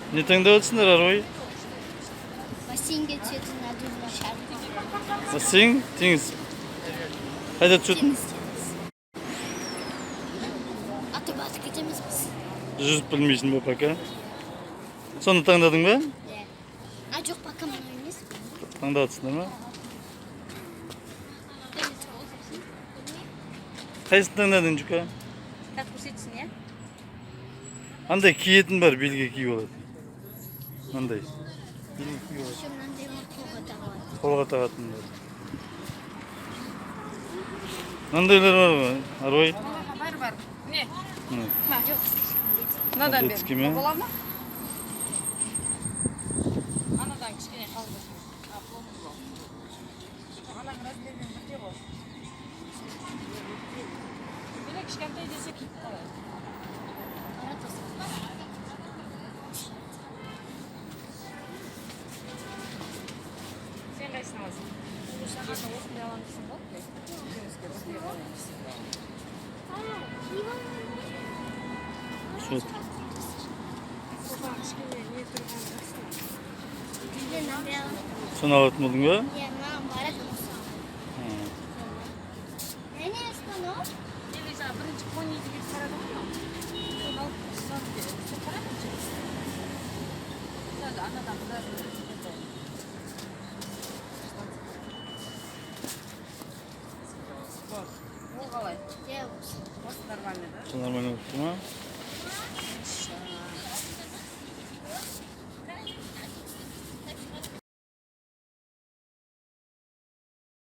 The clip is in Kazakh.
Не таңдап отырсыңдар, Арой? Бассейнге түсетін надувной шар. Бассейн, теңіз. Қайда түсетін? Теңіз, теңіз. А то батып кетеміз біз. Жүзіп білмейсің ба пока? Соны таңдадың ба? Иә. А жоқ, пока мынау емес. Таңдап отырсыңдар ма? Қайсысын таңдадың, Жука? Так көрсетсін, иә? Андай киетін бар, белге киіп алатын. Мынандай. Белге киіп алатын. Еще мынандай бар, қолға тағылады. Қолға тағатын бар. Мынандайлар бар ғой, Арой? Бар, бар. Не? Міне. Жоқ, слишком детский. Мынадан бер. Детский ме? Бола ма? Анадан кішкене қалды. А, плотный бол. Ананың размерімен бірдей ғой. Или кішкентай десе киіп қалады. Қара тосы. Сен қайсысын аласың? Саған осындай аламын дейсің ғой? Екеумізге бірдей аламыз. Сол. Соған кішкене не тұрған жақсы. Мен мынандай аламын. Соны алатын болдың ба? Иә, маған барады осы. Не мынау? Или жаңа бірінші пони деген қарады ғой мынау. Соны алып соны сен қара бірінші. Сәл анадан біраз кішкентай. Вот. Ол қалай? Иә, осы. Осы нормально, да? Сол нормально болып тұр ма?